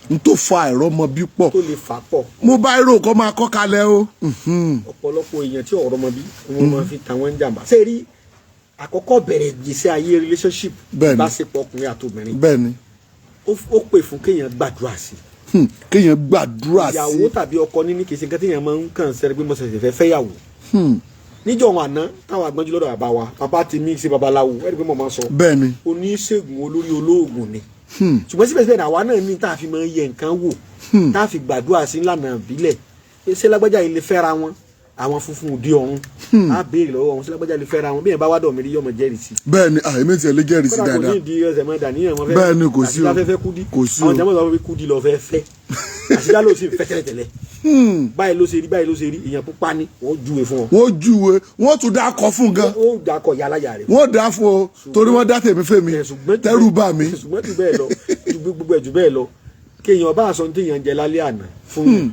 N tó fa àìrọ́mọbí pọ̀. Tó lè fà pọ̀. Mo bá irú kọ́ máa kọ́ kalẹ̀ o. Ọ̀pọ̀lọpọ̀ èèyàn tí ọ̀rọ̀ mọ bí wọ́n máa fi tàwọn ń jàǹbá ṣé rí. Àkọ́kọ́ bẹ̀rẹ̀ ìgbésí ayé relationship, ìbáṣepọ̀ ọkùnrin àti obìnrin, ó pè fún kéèyàn gbàdúrà sí. Kéèyàn gbàdúrà sí. Ìyàwó tàbí ọkọ níní kìí ṣe nǹkan téèyàn máa ń kàn sẹ́ni pé mo ṣẹ̀ṣẹ̀ fẹ́ fẹ́yàwó. Níjọ́ wọn àná táwọn agbọ́njú lọ́dọ̀ bàbá wa, bàbá tèmi ṣe babaláwo, ẹni pé mo máa ń sọ, oníṣègùn olórí olóògùn ni. Ṣùgbọ́n síbẹ̀síbẹ̀ náà, àwa náà ní tá a fi máa ń yẹ nǹkan wò, tá a fi gbàdúrà sí ńlànà ìbílẹ̀ pé ṣé lágbájá yìí lè fẹ́ra wọn. Àwọn funfun òde ọ̀run á béèrè lọ́wọ́ wọn, ṣé lágbájá lè fẹ́ra wọn. Bí yẹn bá wá dọ̀ mí rí, yọmọ jẹ́rìí sí. Bẹ́ẹ̀ni, àìmí tiẹ̀ lè jẹ́rìí sí Kódà kò dáadáa. ní ìdí ẹsẹ̀ mọ́ dàníyàn wọn fẹ́. Bẹ́ẹ̀ni, kò sí o. Àṣìlá fẹ́fẹ́ kúdí. Kò sí o. Àwọn jàmọ́ sọ pé kúdí lọ fẹ́ fẹ́, àṣìlá ló sì fẹ́ tẹ́lẹ̀tẹ́lẹ̀. Báyìí ló ṣe rí, báyìí ló ṣe rí, èèyàn pupa ni wọ́n júwe fún ọ. Wọ́n júwe, wọ́n tún dá akọ fún gan. Ó dàkọ̀ yàrá rẹ̀. Wọ́n dá fún o, torí wọ́n dá tèmi fèmí. Ṣùgbọ́n Tẹ́rù bà mí. Ṣùgbọ́n jù bẹ́ẹ̀ lọ, ju gbogbo ẹ̀ jù bẹ́ẹ̀ lọ, kéèyàn bá aṣọ téèyàn jẹ lálẹ́ àná fún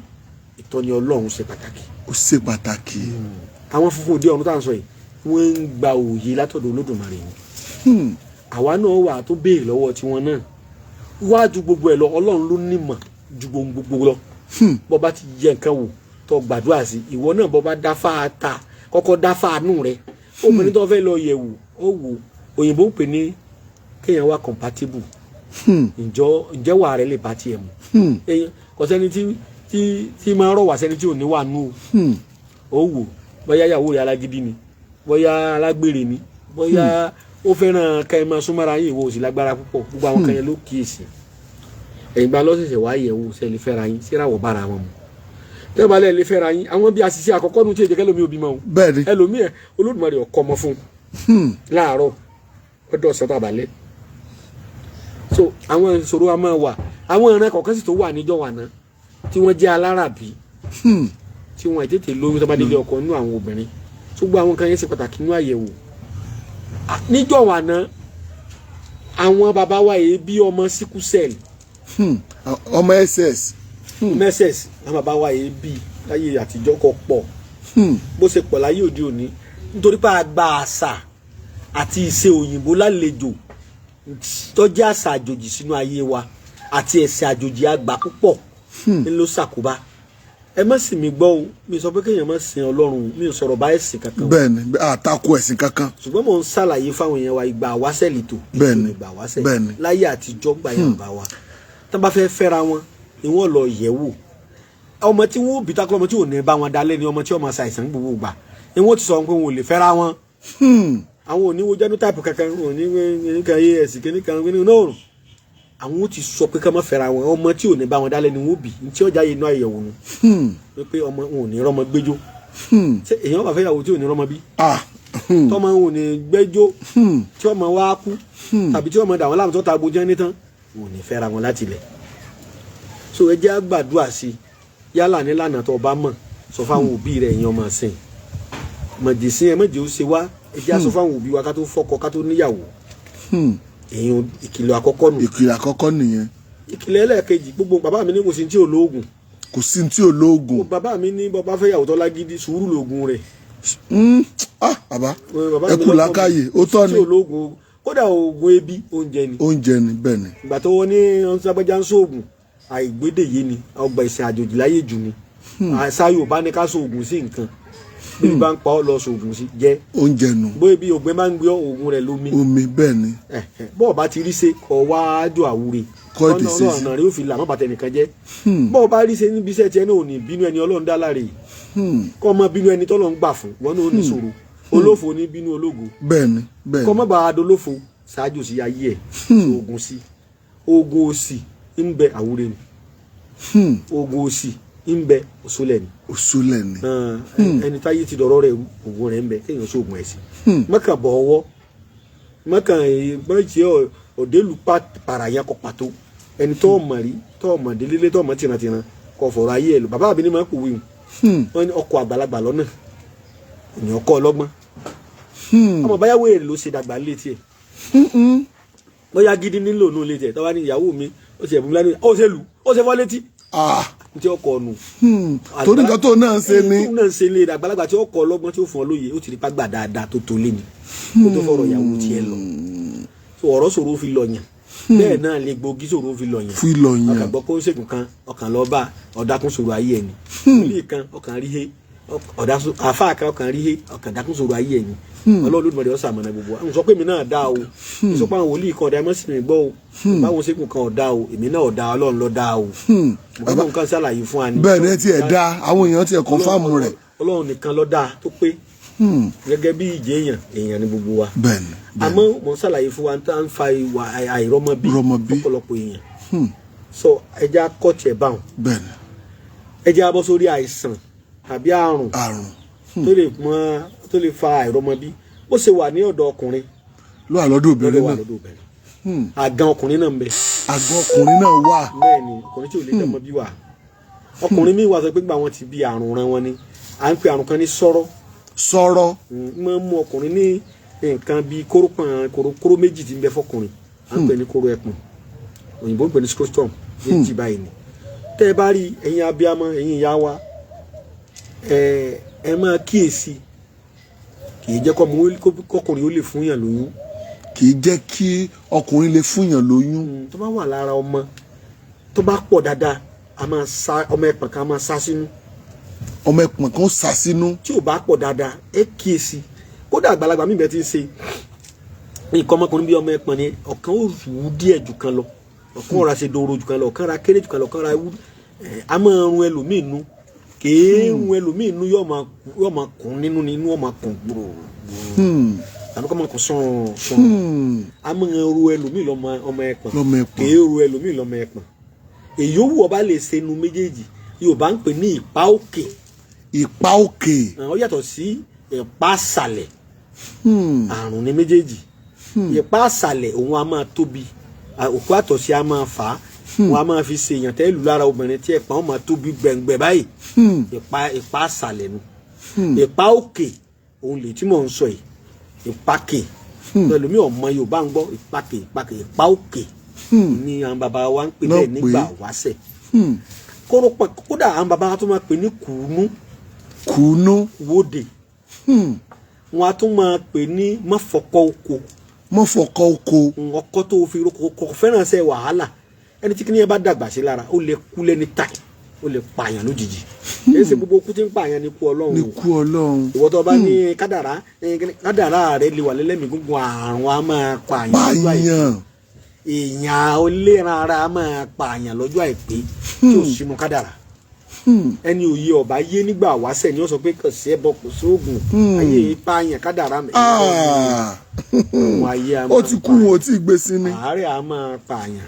ìtọ́ni Ọlọ́run ṣe pàtàkì. Ó ṣe pàtàkì. Àwọn funfun òde ọ̀run tá à ń sọ yìí, wọ́n ń gba òye látọ̀dọ̀ Olódùmarè ni. Àwa náà wà tó béèrè lọ́wọ́ tiwọn náà wá ju gbogbo ẹ̀ lọ. Ọlọ́run ló nímọ̀ ju gbogbo lọ. Bọ́ bá ti yẹ nǹkan wò, tó gbàdúrà sí, ìwọ náà bọ́ bá dáfá ta, kọ́kọ́ dáfá nù rẹ. Obìnrin tó fẹ́ lọ yẹ̀ wò, ó wò, òyìnbó ń pè ní kéèyàn wá compatible. Ǹjẹ́ wà rẹ lè bá tiẹ̀ mu? Èyàn kò sẹ́ni tí máa ń rọ̀ wá sẹ́ni tí ò ní wà nù o. Ó wò bóyá ìyàwó rẹ̀ alágídí ni, bóyá alágbèrè ni, bóyá ó fẹ́ràn ká ẹ máa súnmọ́ra yín, ìwọ ò sì lágbára púpọ̀. Gbogbo àwọn kan yẹn ló kíyèsí. Ẹ̀yìn gba lọ́sẹ̀sẹ̀ wá yẹ̀ wò sẹ́ni fẹ́ra yín, síráwọ̀ bára wọn mu. Tẹ́lẹ̀ lẹ́ lè fẹ́ra yín, àwọn bí àṣìṣe àkọ́kọ́ nu tí èdè kẹlòmí òbí mọ́ o. Ẹlòmí ẹ, Olódùmarè ọkọ ọmọ fún láàárọ̀ ọdọ ọ̀sán tàbálẹ̀. So àwọn ìṣòro a máa wà. Àwọn ìran kọ̀ọ̀kan sì tó wà níjọ́ wà náà tí wọ́n jẹ́ alárabí, tí wọ́n tètè lóyún tó bá délé ọkọ nínú àwọn obìnrin tó gbọ́. Àwọn kan yẹn ṣe pàtàkì nínú àyẹ̀wò. Níjọ́ wà náà, àwọn bàbá wa yìí bí ọmọ sickle cell. Ọmọ SS. Mss àwọn bàbá wa yìí bí láyé àtijọ́ kọ pọ̀ bó ṣe pọ̀ láyé òde òní, nítorí pé a gba àṣà àti ìṣe òyìnbó lálejò tó jẹ́ àṣà àjòjì sínú ayé wa àti ẹ̀sìn àjòjì àgbà púpọ̀ ń ló ṣàkóbá. Ẹ má sì mí gbọ́ o, mi sọ pé kéèyàn má sin Ọlọ́run, mi ò sọ̀rọ̀ bá ẹ̀sìn kankan o. Bẹ́ẹ̀ni, àtakò ẹ̀sìn kankan. Ṣùgbọ́n mò ń ṣàlàyé fáwọn èèyàn wa ìgbà àwáṣẹ̀ lìtò. Ìgbà àwáṣẹ̀ láyé àtijọ́, gbà yẹn bá wa tán bá fẹ́ fẹ́ra wọn ni wọ́n lọ yẹ̀ wò. Ọmọ tí wọ́n bí takọ́, ọmọ tí ò ní bá wọn dalẹ̀ ni, ọmọ tí ọmọ ṣàìsàn gbogbo gbà ni wọ́n ti sọ pé wọn ò lè fẹ́ra wọn. Àwọn ò ní wo genotype kankan, wọn ò ní nǹkan as kìnnìkan kìnnìkan náà. Àwọn ò ti sọ pé ká má fẹ́ra wọn. Ọmọ tí ò ní bá wọn dalẹ̀ ni wọ́n bí. Ní tí ọjà yìí inú àyẹ̀wò nu pé ọmọ wọn ò ní rọ́mọ gbẹ́jọ́. Ṣé èèyàn bá fẹ́ yàwó tí ò ní rọ́mọ bí? Ah. Tọmọ wọn ò ní gbẹ́jọ́, tí ọmọ wa kú tàbí tí ọmọ dà wọn láàmú tó ta agbójẹ́ nítán, wọn ò ní fẹ́ra wọn láti ilẹ̀. So ẹ jẹ́ á gbàdúrà sí i. Yálà nílànà tó o bá mọ̀, sọ fáwọn òbí rẹ̀. Ẹ̀yin ọmọ sìn mọ̀jẹ̀sìn, ẹ mọ̀jẹ̀ ó ṣe wá. Ẹ jẹ́ á sọ fáwọn òbí wa ká tó fọ́kọ, ká tó níyàwó. Èyàn ìkìlọ̀ àkọ́kọ́ nù. Ìkìlọ̀ àkọ́kọ́ nìyẹn. Ìkìlọ̀ ẹlẹ́ẹ̀kejì, gbogbo bàbá mi ní kò sí tí ò lóògùn. Kò sí tí ò lóògùn. Bàbá mi ní bàbá fẹ́ yàwó tó lágídí, sùúrù lóògùn rẹ̀. Ah, bàbá. Bàbá Ẹ mi kú lọ́kọ́ mi, làákàyè, ó tọ́ tí ni. ò lóògùn. Kódà oògùn ebi, oúnjẹ ni. Oúnjẹ ni, bẹ́ẹ̀ ni. Ìgbà tó wọ́n ní ọ̀nságbájá ń sóògùn àìgbédèyé ni, ọgbà ìsìn àjòjì láyé jù ni. Àṣà Yorùbá ní ká sóògùn sí nǹkan. Bí bá ń pa ọ́, lọ sóògùn sí jẹ́. Oúnjẹ nù. Bóyá bí ògbẹ́ máa ń gbé ọ, oògùn rẹ̀ lómi. Omi, bẹ́ẹ̀ ni. Bọ́ọ̀ bá ti rí ṣe, kọ́ wá jọ àwúre. Kọ́ ètè ṣe sí. Ọ̀nà rẹ̀ ó fi là, má bàtẹ̀ nìkan jẹ́. Bọ́ọ̀ bá rí ṣe níbi iṣẹ́ tiẹ̀ náà, ò ní bínú ẹni Ọlọ́run dá láre. Kọ́ ọmọ bínú ẹni tọ́lọ́run gbà fún wọn náà, ó ní ṣòro. Olófo ní bínú ológo. Bẹ́ẹ̀ ni, bẹ́ẹ̀ Kọ́ ni. mọ́ bá a dolófo ṣáájú sí ayé ẹ̀, oògùn sí. Oògùn òsì ń bẹ, àwúre ni. Oògùn òsì ń bẹ, òṣòlẹ̀ ni. Òṣòlẹ̀ ni. Ẹni táyé ti dọ̀rọ̀ rẹ̀ rú, oògùn rẹ̀ ń bẹ kéèyàn sóògùn ẹ̀ sí. Mọ́kàn bọ̀ ọwọ́, mọ́kàn mọ́jì ọ̀dẹ́lu pàràyàn kọ pàtó. Ẹni tó mọ̀ rí, tó mọ̀ délélé, tó mọ̀ tìrantìran, kọ fọ̀rọ̀ ayé ẹ̀ lò. Bàbá mi ní máa ń pòwe hùn. Wọ́n ní ọkọ̀ àgbàlagbà lọ́nà ènìyàn kọ́ ọlọ́gbọ́n. Ọmọ báyàwó èrè ló ṣe dàgbà létí ẹ̀, bóyá gidi nílò nù létí ẹ̀. Tọ́wá ní ìyàwó mi ó ṣe ẹ̀bùn mi lánàá, ó ṣe lù, ó ṣe fọ́ létí tí ọkọ̀ ọ̀nù. Torí nǹkan tó náà ń ṣe ni. Tó náà ń ṣe lé. Àgbàlagbà tí ọkọ̀ ọlọ́gbọ́n, tí ó fún ọ lóye, ó ti rí pàgbà dáadáa tó tó lé ni kó tó fọ̀rọ̀ ìyàwó tiẹ̀ lọ. So ọ̀rọ̀ ṣòro fi lọ yàn. Bẹ́ẹ̀ náà lè gbòógì ṣòro fi lọ yẹn. Fi lọ yàn. Ọkàn gbọ́ kó ń ṣègùn kan, ọkàn lọ bá ọ̀dàkùn ṣòro ayé ẹni. Wòlíì kan ọkàn rí he, àáfàá kan ọkàn rí he, ọkàn dákùn ṣòro ayé ẹni. Ọlọ́run Olódùmarè ó ṣamọ̀nà gbogbo wa. N sọ pé èmi náà dá o, n sọ pé àwọn wòlíì kan ọ̀dà, ẹ mọ́ sí mi gbọ́ o, báwọn ṣègùn kan ọ̀dà o, èmi náà ọ̀dà, Ọlọ́run ló dá o. Mo kọ́ nǹkan ṣàlàyé fún wa ni. Bẹ́ẹ̀ ni, ẹ tiẹ̀ dá àwọn èèyàn tiẹ̀ confirm rẹ̀. Ọlọ́run nìkan ló dá tó pé gẹ́gẹ́ bí ìjẹ́ èèyàn, èèyàn ni gbogbo wa. Bẹ́ẹ̀ ni, bẹ́ẹ̀ ni. Àmọ́ mo ń ṣàlàyé fún wa tá à ń fa ìwà àìrọ́mọbí Rọ́mọbí. ọ̀pọ̀lọpọ̀ èèyàn. So ẹja kọ́ọ̀tì ẹ̀ báwọn. Bẹ́ẹ̀ ni. Ẹja bọ́ sórí àìsàn tàbí àrùn àrùn tó lè mọ tó lè fa àìrọ́mọbí. Ó ṣe wà ní ọ̀dọ̀ ọkùnrin ló wà lọ́dọ̀ obìnrin lọ́dọ̀ wà náà. lọ́dọ̀ obìnrin. Àgàn ọkùnrin náà ń bẹ. Àgọ́ ọkùnrin náà wà. Bẹ́ẹ̀ ni, ọkùnrin tí ò lè dọ́mọ bí wà. Ọkùnrin míì wà sọ pé gbà wọ́n ti bí àrùn ran wọn ni. À ń pe àrùn kan ní sọ́rọ́. Sọ̀rọ̀. Máa ń mú ọkùnrin ní nǹkan bíi kóró kan, kóró kóró méjì tí ń bẹ fọkùnrin, à ń pè ní kóró ẹpọ̀n, òyìnbó ń pè ní scrotum. Méjì báyìí ni. Tẹ́ ẹ bá rí ẹ̀yin abiyamọ, ẹ̀yin ìyá wa, ẹ ẹ máa kíyèsí, kì í jẹ́ kọ́kùnrin ó lè fún yàn lóyún. Kì í jẹ́ kí ọkùnrin lè fúnyàn lóyún. Tó bá wà lára ọmọ, tó bá pọ̀ dáadáa, a máa sá ọmọ ẹpọ̀n kan, a máa sá sínú. Ọmọ ẹpọ̀n kan sá sínú. Tí ò bá pọ̀ dáadáa, ẹ kíyèsí. Kódà àgbàlagbà mi bẹ́ẹ̀ ti ń ṣe nǹkan ọmọkùnrin bí ọmọ ẹpọ̀n ni, ọ̀kan ó wú díẹ̀ jù kan lọ, ọ̀kan ó ra ṣe dòrò jù kan lọ, ọ̀kan ra kéré jù kan lọ, ọ̀kan ra wú ẹ̀, a máa run ẹlòmíì nú, kèé run ẹlòmíì nú, yóò máa kùn nínú ni, inú ó máa kùn gbòòrò tàbí kọ́ máa kùn sàn sàn. A máa ru ẹlòmíì lọ́mọ ọmọ ẹpọ̀n. Lọ́mọ ẹpọ̀n. Kèé ru ẹlòmíì lọ́mọ ẹpọ̀n. Èyí ó wù ọba lè ṣe nu méjèèjì. Yorùbá ń pè ní ìpá òkè. Ìpá òkè. Ó yàtọ̀ sí ìpá àsàlẹ̀. Àrùn ní méjèèjì. Ìpá àsàlẹ̀ òun a máa tóbi, òkú àtọ̀sí a máa fà á, òun a máa fi ṣe èèyàn tẹ́ lù lára obìnrin tí ẹ̀pọ̀n ó máa tóbi gbẹ̀ngbẹ̀ báyìí. Ìpá àsàlẹ̀ nu. Ìpá òkè òun lè tí mò ń sọ yìí, ìpákè. Ẹlòmíì ọmọ Yorùbá ń gbọ́ ìpákè, ìpákè, ìpá òkè ní àwọn bàbá wa ń pè Náà bẹ́ẹ̀ pè. Nígbà wáṣẹ̀ kóró pọ̀, kódà àwọn bàbá wa tún máa pè ní kùnú. Kùnú. Wóde. Wọn a tún máa pè ní mọ́fọ̀kọ́ oko. Mọ́fọ̀kọ́ oko. Ọkọ tó fi roko kò fẹ́ràn ṣe wàhálà. Ẹni tí kìnìyàn bá dàgbà sí lára, ó lè kú lẹ́ni táì, ó lè pààyàn lójijì. Èyí ṣe gbogbo ikú tí ń pààyàn ní ikú Ọlọ́run Ní o. kú Ọlọ́run. Ìwọ tó bá ní kádàrá, kádàrá rẹ lè wà lẹ́lẹ́mìí gúngun. Àrùn á máa pààyàn lọ́jọ́ àìpé. Pààyàn. Èèyàn oléran ara á máa pààyàn lọ́jọ́ àìpé tí ò sínú kádàrá. Ẹni òye ọba yé nígbà wáṣẹ̀ ni ó sọ pé kò sí ẹbọ, kò sóògùn, ayé pààyàn, kádàrá mi. Ah. Àwọn ayé a Ó máa ti kú, wọn ò tí ì gbé sí ni. Àárẹ̀ a máa pààyàn.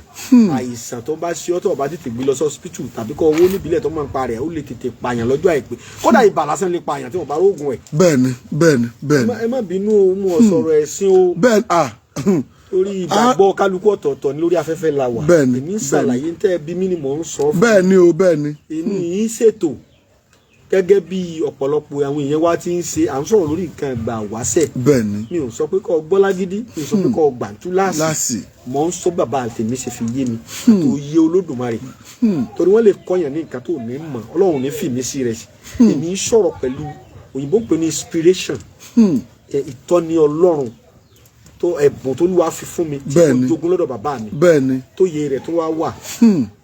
Àìsàn tó bá ṣe ọ́, tó bá tètè gbé lọ sí hospital tàbí kọ́ owó níbílẹ̀ tó máa ń pa rẹ̀, ó lè tètè pààyàn lọ́jọ́ àìpé. Kódà ibà lásán lè pààyàn tí wọ́n bá rógùn ẹ̀. Bẹ́ẹ̀ni, bẹ́ẹ̀ni, bẹ́ẹ̀ni. Ẹ má bínú o, mú ọ sọ̀rọ̀ ẹ̀sìn o. Bẹ́ẹ̀ni, ah. Torí ìgbàgbọ́ kálukú ọ̀tọ̀ọ̀tọ̀ ní lórí afẹ́fẹ́ la wà. Bẹ́ẹ̀ni, Èmi ń ṣàlàyé tẹ́ ẹ bí mi ni mò ń sọ fún. Bẹ́ẹ̀ni o, bẹ́ẹ̀ni. Èmi yìí ṣètò gẹ́gẹ́ bí ọ̀pọ̀lọpọ̀ àwọn èèyàn wa ti ń ṣe. À ń sọ̀rọ̀ lórí nǹkan ìgbà wáṣẹ̀. Mi ò sọ pé kó gbọ́ lágídí, mi ò sọ pé kó gbàǹtú láàsì. Láàsì. Mò ń sọ bàbá tèmi ṣe fi yé mi tó yé Olódùmarè, torí wọ́n lè kọ́yàn ní nǹkan tó ní mọ̀. Ọlọ́run ní fìmí sí rẹ̀ sí. Èmi ń sọ̀rọ̀ pẹ̀lú òyìnbó ń pè ní inspiration, ìtọ́ni Ọlọ́run tó ẹ̀bùn tó lùwà fi fún mi tí mo jogún lọ́dọ̀ bàbá mi, tó yé rẹ̀ tó wá wà.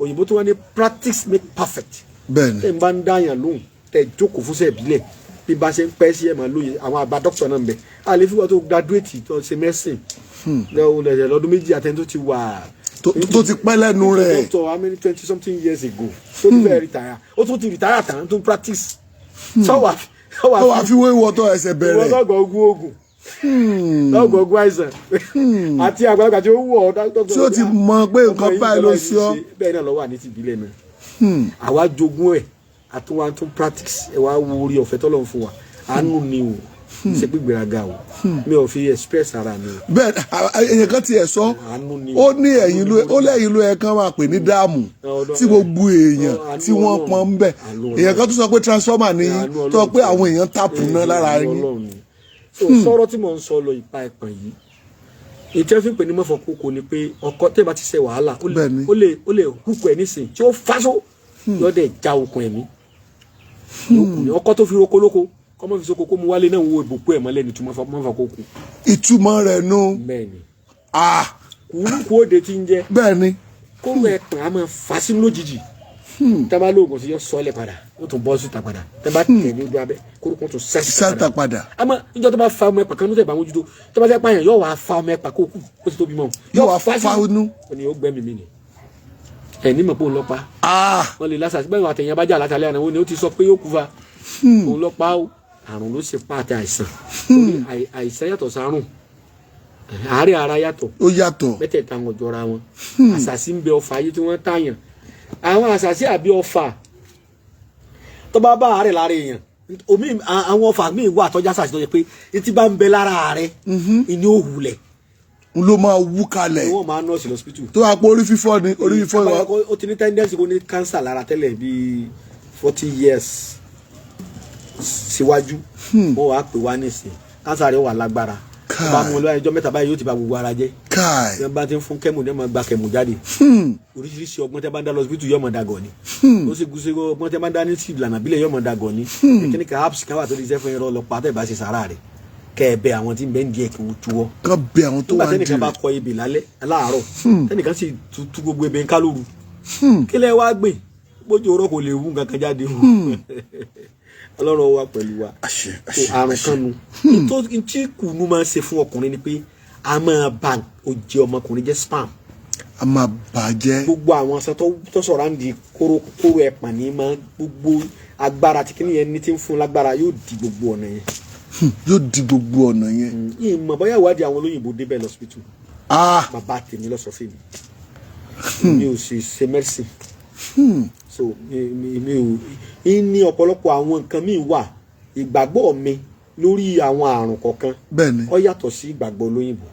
Òyìnbó tó wá ní practice make perfect. Tẹ́ ń bá ń dáyàn lóhùn, tẹ́ jókòó fúnṣẹ́ ìbílẹ̀, bí bá ṣe ń pẹ́ sí ẹ̀ máa lóye. Àwọn àgbà dókítà náà ń bẹ. A lè fi wọ́n tó graduate tó ṣe medicine lọ́dún 2 àtẹni tó ti wà Tó ti pẹ́ lẹ́nu rẹ̀. Doctor how many 20 something years ago tó ti fẹ́ retire, ó tún ti retire tán, tó ń practice sọ́wà. Tó wàá fi wé ìwọ tó ẹsẹ̀ Ìwọ bẹ̀rẹ̀. lọ́gọ̀ ogun ogun lọ́gọ̀ ogun àìsàn àti àgbàlagbà tí ó wù ọ́ dókítà Tí ó ti mọ pé nǹkan báyìí ló ṣe ọ́. Bẹ́ẹ̀ náà ló wà ní ti ìbílẹ̀ náà. Àwa jogún ẹ̀, àtúnwá tún practice ẹ̀. Wá wo orí ọ̀fẹ́ tọ́lọ́run fún wa. Àánú ni o, ṣe pé gbéraga o, mi ò fi express ara mi o. Bẹ́ẹ̀, èèyàn kan tiẹ̀ sọ. Àánú ni. Ó ní ẹ̀yìn ló, ó lẹ́yìn ló yẹ kán máa pè ní dam tí gbogbo èèyàn tí wọ́n pọn ń bẹ̀. Èèyàn kan tún sọ pé transformer ni, Àánú tó sọ pé Ọlọ́run. àwọn èèyàn tap náà lára Àánú yín. Ọlọ́run ni. So sọ̀rọ̀ tí mò ń sọ lọ, ìpa ẹ̀pọ̀n yìí, ètò ẹ̀ fi ń pè ní mọ́fọ́ kókó ni pé ọkọ tẹ́ bá ti ṣe wàhálà, ó lè ó lè húkú ẹ̀ nísìn tí ó fáṣọ lọ́dẹ̀ já okùn ẹ̀mí. Ọkọ tó fi roko lóko, kọ́mọ́ fi soko kó mu wálé náà, wo ìbùkún ẹ̀ mọ́lẹ̀ ní túmọ̀ mọ́fọ́ kókó. Ìtumọ̀ rẹ̀ nu. Bẹ́ẹ̀ ni. Ah. Kùnúkù òde tí ń jẹ. Bẹ́ẹ̀ ni. Kóró ẹpọ̀n á máa fà sínú lójijì. Tẹ́ bá lóògùn sí, yọ sọ́ọ̀lẹ̀ padà, yóò tún bọ́ síta padà. Tẹ́ bá tẹ̀ ní ojú abẹ́, kóró kan tún sẹ́ síta Sáta padà. Àmọ́ níjọ́ tó bá fa ọmọ ẹ̀pà kan ní tẹ̀ bá mójútó, tó bá fẹ́ pààyàn, yóò wá fa ọmọ ẹ̀pà kó kú, ó ti tóbi mọ́. Yóò wá fa inú. Ó ní ó gbẹ́mìí mi ni ẹ̀ ní mọ̀ pé òun lọ pa. Ah. Wọ́n lè lásà síbẹ̀ wọn àtẹ̀yìn abájà látàlẹ́ àná, wọn ni ó ti sọ pé yóò kú fa, òun lọ pa ó. Àrùn ló ṣe pa àti àìsàn. Torí àìsàn yàtọ̀ sárùn, àárẹ̀ ara yàtọ̀. Ó yàtọ̀. Mẹ́tẹ̀ẹ̀ta wọn jọra wọn. Àṣàsí ń bẹ, ọfà ayé tí wọ́n tààyàn, àwọn àṣàsí àbí ọfà tó bá bá àárẹ̀ lára èèyàn, omi àwọn ọfà míì wà tọ́já sàṣì tó yẹ pé etí bá ń bẹ lára rẹ̀ ìní òhùlẹ̀ N ló máa wú kalẹ̀. Wọ́n máa nọ́ọ̀sì lọ́sibítù. Tó wàá pé orí fífọ́ ni, orí fífọ́ ni. Ó ti ní tendency kó ní cancer lára tẹ́lẹ̀ bíi 40 years síwájú, wọ́n wàá pè wá nísìn, cancer rẹ̀ wà lágbára. Káì. Ó bá mú un lọ́wọ́ ẹjọ́ mẹ́ta báyìí, yóò ti bà gbogbo ara jẹ́. Káì. Tí wọ́n bá ti ń fún chemo ní, ọmọ gba chemo jáde. Oríṣiríṣi ọgbọ́n tí wọ́n bá ń dá lọ́sibítù, yóò mọ̀ dàgọ̀ ni. Ó sì gúnṣe ọgbọ́n tí wọ́n bá ń dá ní sí ìlànà bílẹ̀, yóò mọ̀ dàgọ̀ ni. Kíní kan apps kan wà tó di iṣẹ́ fún irọ́ ọlọ́pàá tẹ̀ bá ṣe sàrà rẹ̀, kẹ́ ẹ bẹ àwọn tí ń bẹ ń di ẹ̀ kí wọ́n túwọ́. Kán bẹ àwọn tó Nígbà wà ń di tẹ́nìkan bá rẹ̀. kọ ebè lálẹ́ láàárọ̀, tẹ́nìkan sì tú gbogbo ebè ń ká lóru, kí lẹ́ wá gbìn? Bójú ọ̀rọ̀ kò lè wú nǹkan kan jáde o. Ọlọ́run wà pẹ̀lú wa. Àṣẹ. So Àṣẹ. àrùn Àṣẹ. kan nu tó tí kùnú máa ń ṣe fún ọkùnrin ni pé a máa ba òjì ọmọkùnrin jẹ́, sperm. A máa bàjẹ́. Gbogbo àwọn aṣọ tó sọ̀rọ̀ à ń di kóró kóró ẹ̀pọ̀n ní máa gbogbo agbára tí kìnìyẹn ní tí ń fún lágbára, yóò di gbogbo ọ̀nà yẹn. Yóò di gbogbo ọ̀nà yẹn. Yìí mọ̀ bóyá ìwádìí àwọn olóyìnbó débẹ̀ lọ́sibítù. Ah. Bàbá tèmi lọ sọ fún mi, mi ò sì ṣe medicine, so mi ò ní ọ̀pọ̀lọpọ̀ àwọn nǹkan míì wà. Ìgbàgbọ́ mi lórí àwọn àrùn kọ̀ọ̀kan Bẹ́ẹ̀ ni. ó yàtọ̀ sí ìgbàgbọ́ olóyìnbó.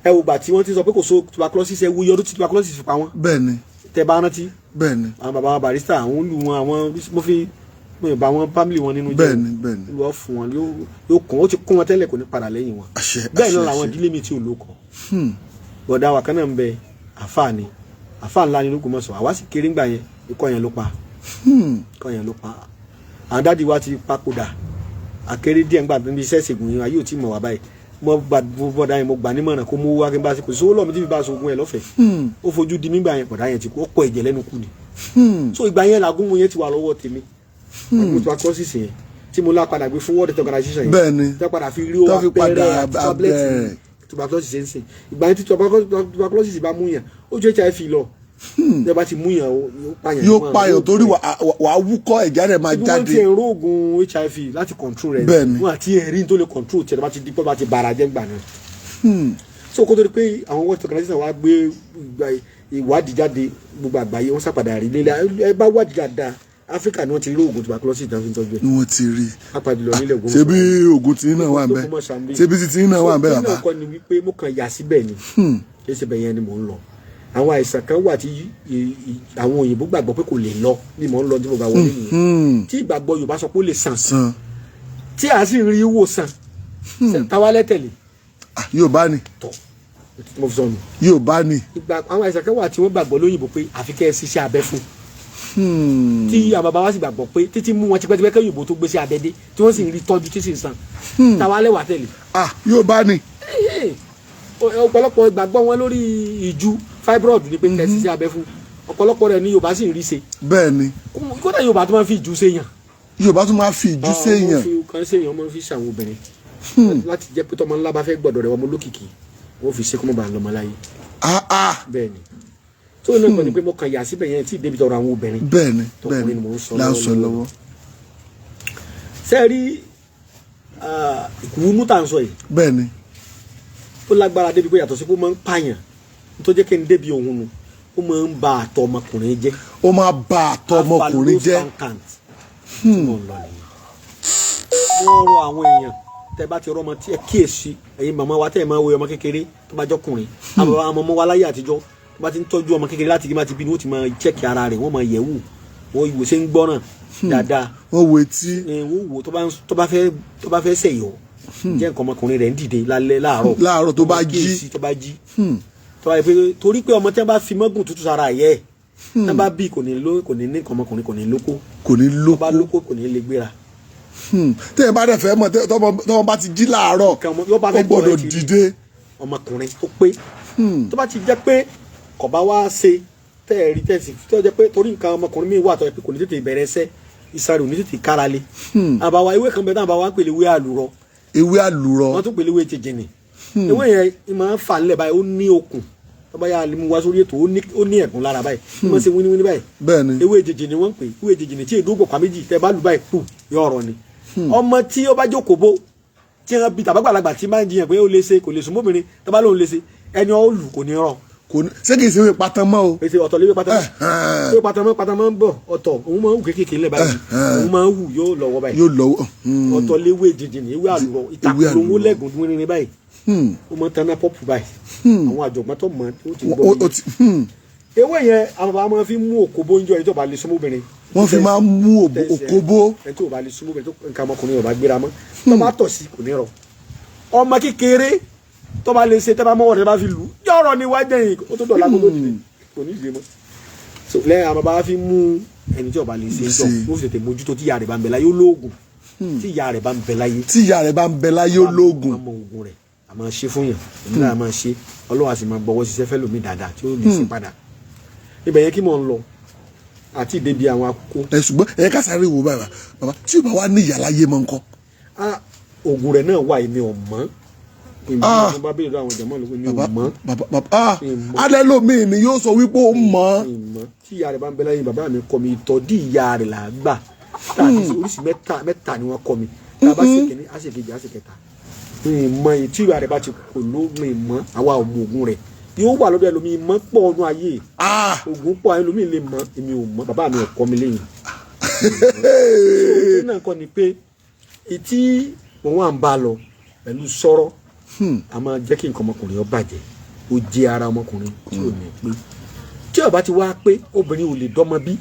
Ẹ wò gbà tí wọ́n ti sọ pé kò so tuberculosis, ẹ wo iye ọdún tí tuberculosis fi pa wọ́n. Bẹ́ẹ̀ ni. Tẹ bá rántí, Bẹ́ẹ̀ ni. àwọn bàbá wa Barrister, àwọn olú wọn, àwọn mo fi mo bá wọn family wọn nínú jẹ́. Bẹ́ẹ̀ ni, bẹ́ẹ̀ ni. Olúwa fún wọn, yóò kún, ó ti kún wọn tẹ́lẹ̀, kò ní padà lẹ́yìn wọn. Àṣẹ. Bẹ́ẹ̀ Àṣẹ. náà làwọn Àṣẹ. ìdílé mi tí ò lóko. Bọ̀dá wa kan náà ń bẹ, àfáà ni, àfáà ńlá ni lÓgbómọ̀ṣọ́. Àwa sì kéré ńgbà yẹn, ikọ́ yẹn ló pa. Ikọ́ yẹn ló pa. Àwọn daddy wa ti papòdà, àkéré díẹ̀ ńgbà níbi iṣẹ́ ìṣègùn yẹn, ayé ò tí mọ̀ wá báyìí. Mo gbà bọ̀dá yẹn, mo gbà nímọ̀ràn kó mú wá kí n bá ṣe, kò sí owó lọ́ọ̀ mi tí fi bá aṣọ ogun ẹ̀ lọ́fẹ̀ẹ́. Ó fojú di mígbà yẹn, bọ̀dá yẹn ti kú, ó kọ ẹ̀jẹ̀ lẹ́nu kú ni. So ìgbà yẹn làgúnmu yẹn ti wà lọ́wọ́ tèmi, àgúnmu tuberculosis yẹn tí mo lá padà gbé fún World Health Organization yẹn, Bẹ́ẹ̀ ni. tó padà fi rí owó Tó fi padà abẹ́rẹ́ àti tablet abẹ́rẹ́. tuberculosis ṣe ń sìn. Ìgbà yẹn tí tuberculosis bá mú yàn, ó ju HIV lọ. Bí a bá ti mú yàn, ó pààyàn. Yóò pààyàn torí wàá wúkọ́, ẹ̀jẹ̀ rẹ̀ máa Ibi wọ́n jáde. ti ẹ̀rọ oògùn HIV láti control rẹ̀. Bẹ́ẹ̀ ni. Wọ́n àti ẹ̀rí tó lè control tiẹ̀ bá ti di pé bá ti bàrà jẹ́ gbà náà. So kó tó di pé àwọn World Health Organization wá gbé ìwádìí jáde, gbogbo àgbáyé wọ́n sàpadà rí nílẹ̀. Ẹ bá wádìí dáadáa, Áfíríkà ni wọ́n ti rí oògùn tuberculosis tí wọ́n fi ń tọ́jú ẹ̀. Ni wọ́n ti rí. Pápá jùlọ nílẹ̀ Ògbómọ̀ṣọ́. Ṣebí oògùn tí náà wà ń bẹ? Ògbómọ̀ṣọ́ ń bí. Ṣebí títí náà wà ń bẹ, So, bàbá? kí náà kọ́ ni wípé mo kàn yà síbẹ̀ ni, kì í ṣe bẹ́ẹ̀ yẹn ni mò ń lọ. Àwọn àìsàn kan wà tí àwọn òyìnbó gbàgbọ́ pé kò lè lọ bí mò ń lọ tí mo gbà wọlé nìyẹn, tí ìgbàgbọ́ Yorùbá sọ pé ó lè sàn, San. tí a sì rí wòsàn, táwa lẹ́tẹ̀lé. Ah, Yorùbá ni. Tọ̀ mo fi sọnù. Yorùbá ni. Ìgbà àwọn àìsàn kan wà tí wọ́n gbàgbọ́ lóyìnbó pé àfi kẹ́ ẹ ṣiṣẹ́ abẹ fún, tí àwọn bàbá wa sì gbàgbọ́ pé títí mú wọn tipẹ́tipẹ́ kẹ́ òyìnbó tó gbé sí abẹ dé, tí wọ́n sì ń rí tọ́jú tí sì ń sàn, táwa lẹ́wà tẹ̀lé. Ah, Yorùbá ni. Ọ̀pọ̀lọpọ̀ ìgbàgbọ́ wọn lórí ìju fibroid ni pé kẹ́ ẹ ṣiṣẹ́ abẹ fún. Ọ̀pọ̀lọpọ̀ rẹ̀ ní Yorùbá sì ń rí ṣe. Bẹ́ẹ̀ ni. Kódà Yorùbá tó máa ń fi ìju ṣèyàn. Yorùbá tún máa fi ìjú séèyàn. Wọ́n fi kan ṣèyàn, wọ́n fi ṣàwọn obìnrin láti jẹ́ pé tọmọ ńlá bá fẹ́ gbọ́dọ̀ rẹ̀, ọmọ olókìkí, wọ́n fi ṣe kó mọ̀ bá lọ́mọ láyé. Ah ah. Bẹ́ẹ̀ ni. Tó náà kọ́ ni pé mo kàn yà síbẹ̀ yẹn tí débi tọrọ àwọn obìnrin. Bẹ́ẹ̀ ni, bẹ́ẹ̀ Tọkùnrin ni ni mò ń sọ là ń sọ lọ́wọ́. lọ́wọ́. Ṣé ẹ rí ìkùnú tá à ń sọ yìí? Bẹ́ẹ̀ ni. Ó lágbára débi pé yàtọ̀ sí pé ó máa ń pààyàn, tó jẹ́ kí n débi òun nu, ó máa ń ba àtọ̀ ọmọkùnrin jẹ́. Ó máa ba àtọ̀ ọmọkùnrin jẹ́. Alpha low sperm count tí mò ń lọ nìyẹn. Wọ́n rọ àwọn èèyàn, tẹ́ bá ti rọ́mọ tí ẹ kíyèsí, ẹ̀yin màmá wa tẹ́ ẹ máa wo ọmọ kékeré tó bá jọkùnrin, àwọn ọmọ wa láyé àtijọ́ tó bá ti ń tọ́jú ọmọ kékeré láti má ti bí ni, wọ́n ti máa check ara rẹ̀, wọ́n máa yẹ̀ wò, wọ́n wò ṣe ń gbọ́ràn dáadáa. Wọ́n wo etí. Ẹ, wọ́n wò tó bá fẹ́ ṣẹ̀yọ́, jẹ́ nǹkan ọmọkùnrin rẹ̀ ń dìde lálẹ́ láàárọ̀. Láàárọ̀ tó bá jí. Kíyèsí tó bá jí, tó bá yẹ pé torí pé ọmọ tí wọ́n bá fi mọ́gùn tútù sára yẹ ẹ̀ tí wọ́n bá bí, kò ní ló kò ní ní nǹkan ọmọkùnrin, kò ní lóko. Kò ní Tó bá lóko. lóko, kò ní lè gbéra. Téèyàn bá dẹ̀ fẹ́ mọ̀, tọ́mọ bá ti jí láàárọ̀, Nǹkan yóò bá ó fẹ́ gbọ́dọ̀ tọ̀ ẹ́ ti rí. dìde. Ọmọkùnrin tó pé. Tó bá ti jẹ́ pé kò bá wá ṣe tẹ́ẹ̀rí tẹ́sí tó jẹ́ pé torí nǹkan ọmọkùnrin míì wà tó jẹ́ pé kò ní tètè bẹ̀rẹ̀ ẹsẹ̀, iṣan rẹ̀ ò ní tètè kára lé. Àbáwá ewé kan bẹ náà àbáwá ń pèlè ewé àlùrọ. Ewé àlùrọ. Wọ́n tún pèlè ewé jìnjìnì. Ewé yẹn ń máa ń fà ńlẹ̀ báyìí, ó ní okùn tó bá yà mú wá sórí ètò, ó ní ẹ̀gún lára báyìí, ó máa ń ṣe wíníwíní báyìí. Bẹ́ẹ̀ni. Ewé jìnjìnì wọ́n ń pè ewé jìnjìnì tí èdè ògbọ̀pá méjì tẹ́ bá lù báyìí kù yọ ọ̀rọ̀ ni. Ọmọ tí ó bá jókòó bó tí wọ́n bí tàbágbàlagbà tí máa ń jiyàn pé ó lè ṣe kò lè sùn mọ́bìnrin, tó bá lóun lè ṣe ẹni ó lù kò ní rọ. Kò ní ṣé kìí ṣe ewé pátán mọ́ o? Pèsè ọ̀tọ̀ léwé pátámọ́. Léwé pátámọ́ pátámọ́ ń bọ̀ ọ̀tọ̀, òun máa ń wù kéékèèké lẹ̀ báyìí, òun máa ń wù yóò lọ́wọ́ báyìí. Yóò lọ́wọ́. Ọ̀tọ̀ léwé jìnjìnì, ewé àlùrọ, ìtàkùn àlùrọ. lẹ́gùn wínrin báyìí, ó máa ń taná pọ́pù báyìí. Àwọn àjọ̀gbọ́n tó mọ̀ ó ti gbọ́ mi. Ó ti. Ewé yẹn àwọn bàbá máa fi mú òkòbó ń jọ ẹni tó bá lè súnmọ́ obìnrin. Wọ́n fi máa ń mú òkóbó. Ẹni tó bá lè súnmọ́ obìnrin, tó nǹkan ọmọkùnrin ò bá gbéra mọ́, tó bá tọ̀ sí kò ní rọ. Ọmọ kékeré tó bá lè ṣe tẹ́ bá mọ́wọ́ rẹ̀ bá fi lù yọ̀rọ̀ ni wájú ẹ̀yìn ó tó dọ̀la kó tó dìde kò ní ìdílé mọ́. So lẹ́yìn àwọn bàbá fi mú ẹni tí ó bá lè ṣe jọ, Ṣe. ó fi tètè mójútó tí ìyá rẹ̀ bá ń bẹ láyé, ó lóògùn tí ìyá rẹ̀ bá ń bẹ láyé. Tí ìyá rẹ̀ bá ń bẹ láyé, ó lóògùn. A mọ oògùn rẹ̀, a máa ṣe fún yàn, èmi náà máa ṣe, Ọlọ́run a sì máa gbọ́wọ́ ṣiṣẹ́ fẹ́ lómi dáadáa tí ó lè ṣe padà. Ibẹ̀ yẹn kí mò ń lọ àti ìdébi àwọn akókó. Ẹ ṣùgbọ́n ẹ ká sáré wo bàbá bàbá tí ò bá wá ní ìyá láyé mọ́ ńkọ́? Ah, oògùn rẹ̀ náà wà, èmi ò mọ̀. Èmi mo bá béèrè lọ́wọ́ àwọn jẹ̀mọ́ lóko, èmi ò Bàbá mọ̀. bàbá bàbá, ah, Mi mọ̀. Alẹ́ lómi ni yóò sọ wípé ó mọ̀. Mi mọ̀. Tí ìyá rẹ̀ bá ń bẹ láyé, bàbá mi kọ́ mi ìtọ́jú ìyá rẹ̀ là á gbà. Tá a ti ṣe oríṣi mẹ́ta mẹ́ta ni wọ́n kọ́ mi. Tá a bá ṣe kìíní, á ṣe kejì, á ṣe kẹta. Mi mọ̀ èyí tí ìyá rẹ̀ bá ti kò ló, mi mọ̀. Àwa ò mọ oògùn rẹ̀, yóò wà lọ́dọ̀ ẹlòmíì, mọ̀ pọ̀ ọdún ayé. Oògùn pọ̀, ẹlòmíì lè mọ̀, èmi ò mọ̀, bàbá mi ò kọ́ mi lẹ́yìn. So náà kọ́ ni pé etí mo wà ń bá lọ pẹ̀lú sọ̀rọ̀, a máa jẹ́ kí nǹkan ọmọkùnrin ó bàjẹ́, ó jẹ́ ara ọmọkùnrin tí ò ní pé. Tí ó bá ti wá pé, obìnrin ò lè dọ́mọ bí.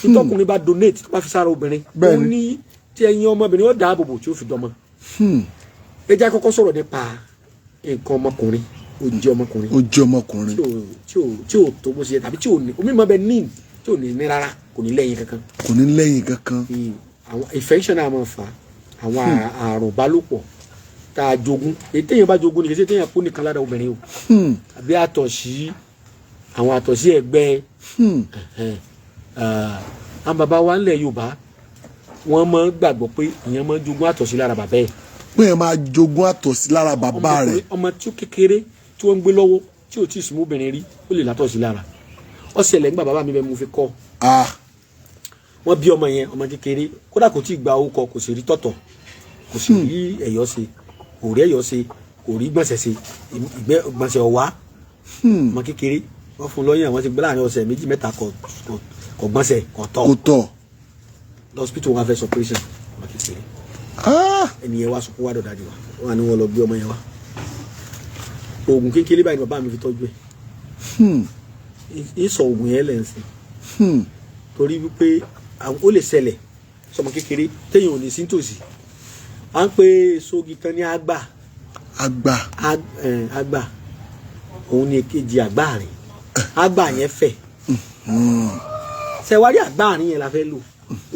Ìtọ́kùnrin bá donate tó bá fi sára obìnrin, ó ní tí ẹyin ọmọbìnrin ó dáàbò bò tí ó fi dọ́mọ. Ẹ jẹ́ kọ́kọ́ sọ̀rọ̀ nípa nǹkan ọmọkùnrin, ó jẹ́ ọmọkùnrin Ó jẹ́ ọmọkùnrin tí ò tó bó ṣe yẹ tàbí tí ò ní omi mọ́ bẹ ní tí ò ní ní rárá, kò ní lẹ́yìn kankan. Kò ní lẹ́yìn kankan. Àwọn infection náà máa fà á, àwọn àrùn ìbálòpọ̀ tá a jogún. Èyí téèyàn bá jogún ni, kì í ṣe téèyàn kó nìkan lára obìnrin o, àbí àtọ̀sí, àwọn àtọ̀sí ẹ̀gbẹ́. Àwọn bàbá wa ńlẹ̀ Yorùbá, wọ́n máa ń gbàgbọ́ pé ìyẹn máa ń jogún àtọ̀sí lára bàbá ẹ̀. Pé yẹn máa jogún àtọ̀sí lára bàbá rẹ̀. Ọmọ tí ó kékeré tí wọ́n ń gbé lọ́wọ́ tí ò tí ì súnmọ́ obìnrin rí, ó lè látọ̀sí lára. Ó ṣẹlẹ̀ nígbà bàbá mi bẹ́ẹ̀ mo fi kọ́. Wọ́n bí ọmọ yẹn, ọmọ kékeré, kódà kò tí ì gba orúkọ, kò sì rí tọ̀tọ̀, kò sì rí ẹ̀yọ́ ṣe, kò rí ẹ̀yọ́ ṣe, kò rí gbọ̀nsẹ̀ ṣe, ìgbẹ́ gbọ̀nsẹ̀ ọ̀wá. Ọmọ kékeré, wọ́n fún un lọ́yàn, wọ́n ti gbé láàrin ọ̀sẹ̀ méjì mẹ́ta, kò gbọ̀nsẹ̀, kò tọ̀. Kò tọ̀. Lọ́sibítù wọn fẹ́ operation ọmọ kékeré. Ẹni yẹn wá sunkún wá dọ̀dájú wa, wọn á ní wọn lọ gbé ọmọ yẹn wá. Oògùn kékeré báyìí ni bàbá mi fi tọ́jú ẹ̀. Ìsọ oògùn yẹn lẹ̀ ń sìn torí wípé ó lè ṣẹlẹ̀ sọmọ kékeré téèyàn ò ní sí nítòsí. À ń pè sógi kan ní àgbà. Àgbà. Àgbà òun ni èkejì àgbà rìn. Àgbà yẹn fẹ̀ ṣẹwárí, àgbà rìn yẹn la fẹ́ lò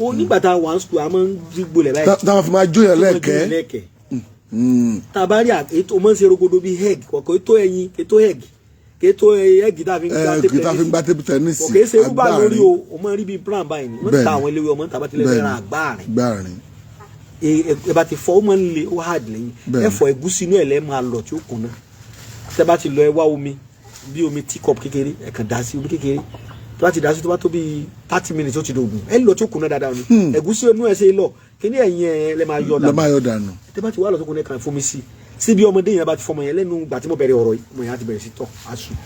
ó. Nígbà tá a wà ní school, a máa ń dúgbò lẹ̀ báyìí. Táwọn fi máa jóyàn lẹ́ẹ̀kẹ́. Lẹ́ẹ̀kẹ́. Tá a bá rí ètò máa ń ṣe rogodo bíi egg kọ̀ọ̀kan, ètò ẹyin, ètò egg, ètò egg tá a fi ń gbá. Ẹ tá a fi ń gbá table tennis. Kò kìí ṣe rúbà lórí o, o máa ń rí bíi brown báyìí ni wọ́n ń ta àwọn eléwé ọmọ tàbá tilẹ̀ fẹ́ràn àgbà rìn. Àgbà rìn. Ẹ bá ti fọ, ó máa ń le, ó hard lẹ́yìn. Ẹ fọ ẹ̀gúsí inú ẹ̀ lẹ́ máa lọ tí ó kùnà. Tẹ́ bá ti lọ, ẹ wá omi bí omi teacup kékeré, ẹ kàn dá sí omi kékeré. Tó bá ti dá sí, tó bá tó bíi 30 minutes, ó ti dògùn. Ẹ lọ tí ó kùnà dáadáa ni ẹ̀gúsí inú ẹ ṣe lọ kíní ẹ̀yìn ẹ lẹ́ máa yọ lọ dànù. Máa yọ dànù. Tẹ́ bá ti wá lọ tó kùnà, ẹ kàn fomi sí síbi ọmọdé yẹn. Bá ti fọmọ yẹn lẹ́nu ìgbà tí mo bẹ̀rẹ̀ ọ̀rọ̀ yìí, ọmọ yẹn á ti bẹ̀rẹ̀ sí tọ̀ á sùn.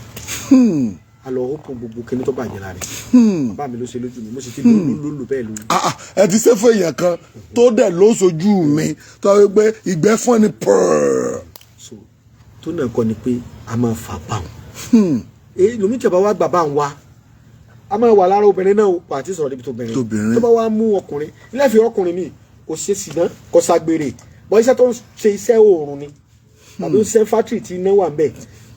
A lọ ó gbogbo kíní tó bàjẹ́ lára rẹ̀. Bàbá mi ló ṣe lójú mi, mo sì ti lò lò lò bẹ́ẹ̀ lójú. Ah, ah, ẹ ti ṣe fún èèyàn kan tó dẹ̀ ló sojú mi tó wí pé ìgbẹ́ fún ni pọ̀rọ̀. So tó náà kọ́ ni pé a máa fà báwọn èyí lomi tí a bá wá gbà bá ń wá, a máa wà lára obìnrin náà o, àti sọ̀rọ̀ níbi tó bìnrin. Tóbìnrin. Tó bá wá mú ọkùnrin ilé fi ọkùnrin mi kò ṣe sìná, kò ṣàgbèrè, bọ́ iṣẹ́ tó ń ṣe iṣẹ́ oòrùn ni tàbí ó ṣiṣẹ́ fátìrì tí iná wà ń bẹ̀,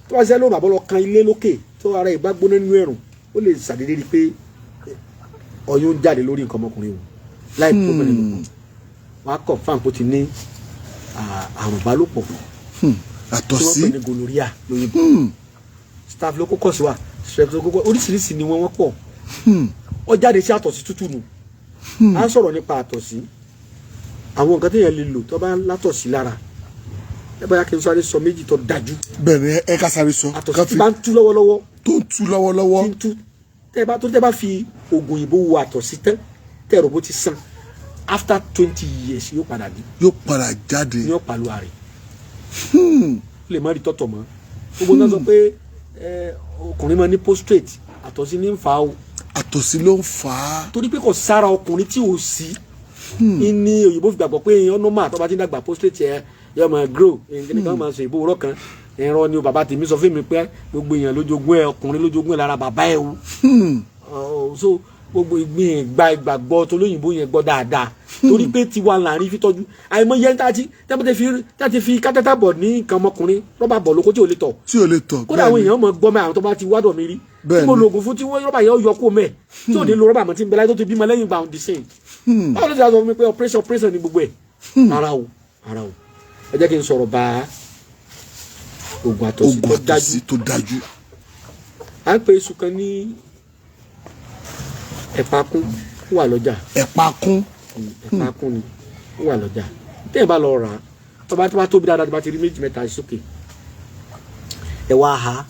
tó bá ṣiṣẹ́ lóòrùn àbọ̀lọ kan ilé lókè tó ara ìbá gbóná nínú ẹ̀rùn, ó lè ṣàdédé rí i pé ọyún ń jáde lórí nǹkan ọmọkùnrin o láì tó bẹ̀rẹ̀ lòpọ̀. Wọ́n á kọ̀ fáwọn kó ti ní àrùn ìbálòpọ̀ tí wọ́n Àtọ̀sí. pè ní gonorrhea lóyìnbó. Staphylococcus wà, streptococcus, oríṣiríṣi ni wọ́n pọ̀. Ó jáde sí àtọ̀sí tútù nù. À ń sọ̀rọ̀ nípa àtọ̀sí, àwọn nǹkan téèyàn lè lò tó bá látọ̀sí lára. Ẹ bá yá kí n sáré sọ méjì tó dájú. Bẹ́ẹ̀ ni, ẹ ká sáré sọ. Àtọ̀sí ká tí bá ń tú lọ́wọ́lọ́wọ́, tó ń tú lọ́wọ́lọ́wọ́, tí ń tú, tẹ́ bá tó tẹ́ bá fi oògùn òyìnbó wo àtọ̀sí tán, tẹ́ rò bó ti sàn, after 20 years yóò padà dé. Yóò padà jáde. Ní ọ̀pàlù àrè ó lè má rí tọ̀tọ̀ mọ́. Gbogbo náà sọ pé ọkùnrin máa ní prostate, àtọ̀sí ní ń fa o. Àtọ̀sí ló ń fà á. Torí pé kò sára ọkùnrin tí ò sí ní òyìnbó fi gbàgbọ́ pé èèyàn normal, tó bá ti ń dàgbà, prostate ẹ yóò máa grow. Nǹkan kan máa sọ ìbò òwúrọ̀ kan ẹ̀rọ ni o. Bàbá tèmi sọ fún mi pé gbogbo èèyàn lójoogun ẹ, ọkùnrin lójoogun ẹ lára bàbá ẹ o. So gbogbo ìgbín ìgbà ìgbàgbọ́ tó lóyìnbó yẹn gbọ́ dáadáa, torí pé tiwa là ń rí fi tọ́jú. Àìmọye ẹni tá ti fi catheter bọ̀ ní nǹkan ọmọkùnrin, rọ́bà bọ̀ lóko tí ò lè tọ̀. Tí ò lè tọ̀. Kódà àwọn èèyàn mọ̀ gbọ́ mẹ́ àwọn tó bá ti wádọ̀ mi rí tí mo lo oògùn fún, tí wọ́n rọ́bà yẹn ó yọ kó mẹ́, tí ò ní lo rọ́bà mọ́, tí ń bẹ láyé, tó ti bímọ lẹ́yìn ìgbà the same. Báwo ló ti sọ fún mi pé operation, operation ni gbogbo ẹ̀? Rárá o, rárá o. Ẹ jẹ́ kí n sọ̀rọ̀ bá oògùn àtọ̀sí oògùn tó dájú. Àtọ̀sí tó dájú. À ń pe iṣu kan ní ẹ̀pà kún, ó wà lọ́jà. Ẹ̀pà kún. Ẹ̀pà kún ni, ó wà lọ́jà. Téèyàn bá lọ rà á, tó bá tóbi dáadáa, tó bá ti rí méjì mẹ́ta sókè, ẹ wá ha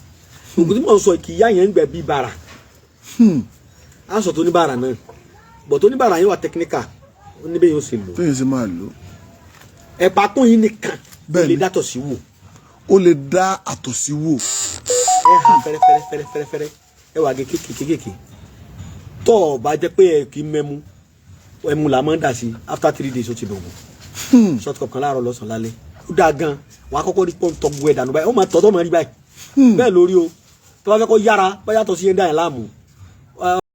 oògùn tí mò ń sọ kì í yá yẹn ń gbẹ bí bàrà. Á sọ tó ní bàrà náà bọ̀, tó ní bàrà yẹn wà technical, ó ní bẹ́ẹ̀ yóò ṣe lò. Téèyàn sì máa lò. Ẹ̀pà kún yìí nìkan ó Bẹ́ẹ̀ni. lè dátọ̀ sí wò. Ó lè dá àtọ̀sí wò. Ẹ ha fẹ́rẹ́fẹ́rẹ́ fẹ́rẹ́fẹ́rẹ́ fẹ́rẹ́, ẹ wà gé kéèké kéèké. Tọ́ ọ bá jẹ́ pé ẹ kì í mẹ́mu, ẹmu là máa ń dà sí. After 3 days ó ti dògùn. Short cup kan láàárọ̀, lọ́sàn-án, lálẹ́, ó dáa gan. Wà á kọ́kọ́ rí pọ́ńtọ́ gbọ́ ẹ̀ dànù báyìí, ó máa tọ́ tó máa rí báyìí bẹ́ẹ̀ lórí o. Tó bá fẹ́ kó yára, bóyá tó sí yẹn dá yẹn láàmú.